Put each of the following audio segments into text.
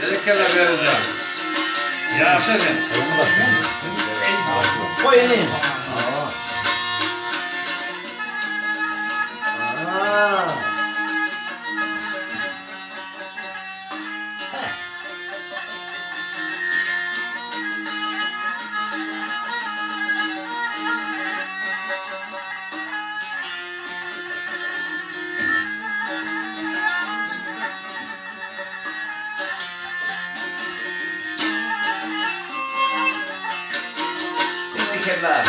Berekella Berujan. Ýaşa sen. Goý indi. Berekella.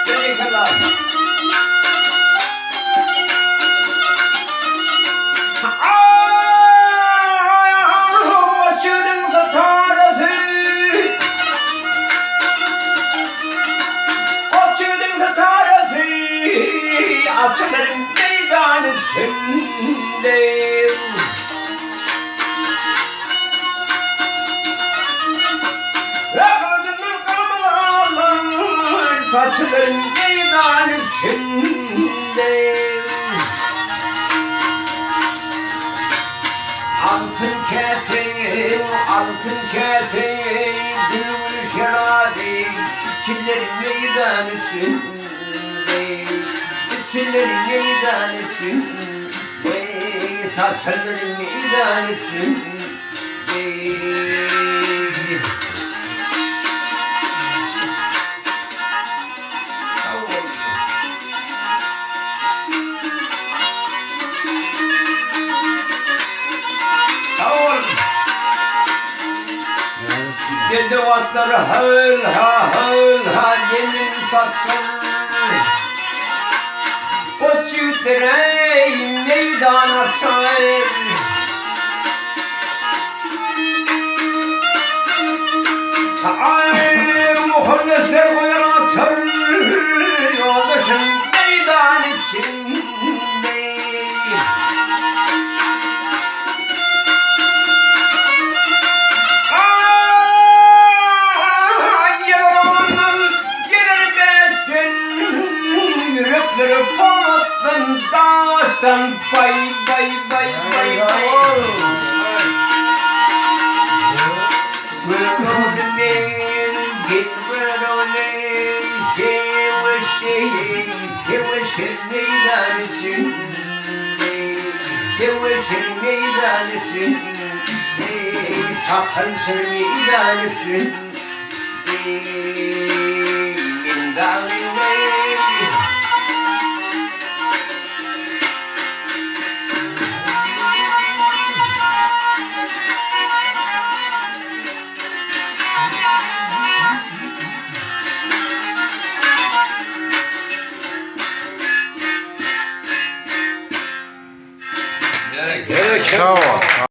Berekella. Açılır meydan içinde. Saçılır meydan içinde. Altın käse, altın käse, bülbül şerabi, içilir meydan içinde, içilir meydan içinde, saçılır meydan içinde. Sag bol. Bedew atlary höl-ha, höl-ha gelin saçsyn. Goç ýigitlere meýdan açsyn. Aý, muhallesler goýar asyr, Ýoldaşym meýdan içinde. Aý, ýer olandan geler bäşden, Ýürekleri polatdan, daşdan, Baý, baý, baý, baý, baý. Görogly men, gel Görogly, Söweşdeýin, söweşen meýdan içinde, Söweşen meýdan içinde, Çapyşan meýdan içinde, Men dagy Sag bol.